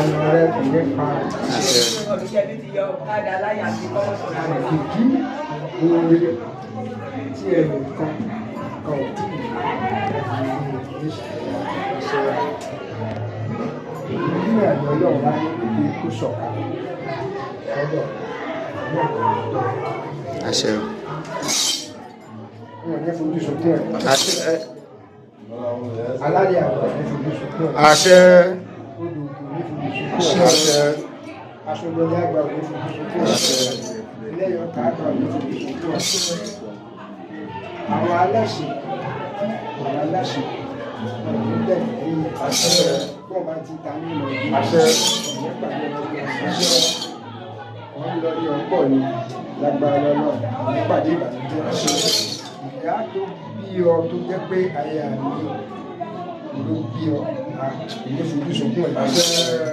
Ọ̀nà rẹ kò ní pa. Àṣẹ. Kìkì oore tí ẹnìkan kan ò tí ì rí. Nínú àjọ Ọlọ́run wá ní pípé kó sọ̀kalẹ̀ lọ́dọ̀ náà. Àṣẹ. Wọn ò ní fojú sunkún ẹ̀. Àṣẹ. Alálẹ̀ àgbà ò ní fojú sunkún ẹ̀. Àṣẹ. Odò òkú ò ní fojú sunkún ẹ̀. Àṣẹ. Aṣọ́gbọ́lé àgbà ò ní fojú sunkún ẹ̀. Àṣẹ. Ẹlẹ́yọ̀ọ́ta àgbà ò ní fojú sunkún ẹ̀. Àwọn aláṣẹ, àwọn aláṣẹ wọn ò ní bẹ̀rẹ̀ lẹ́yìn. Àṣẹ. Bọ́ọ̀ bá ti ta nínú ọdún. Àṣẹ. Ọ̀yẹ́ pàdé ọdún. Àṣẹ. Wọ́n lọ ní ọ̀pọ̀ ni lágbára lọ́nà àwọn pàdé ìbànújẹ́. Ìyá tó bí ọ tó jẹ́ pé aya mi ló bí ọ, à ní fojú sunkún ẹ̀. Àṣẹ.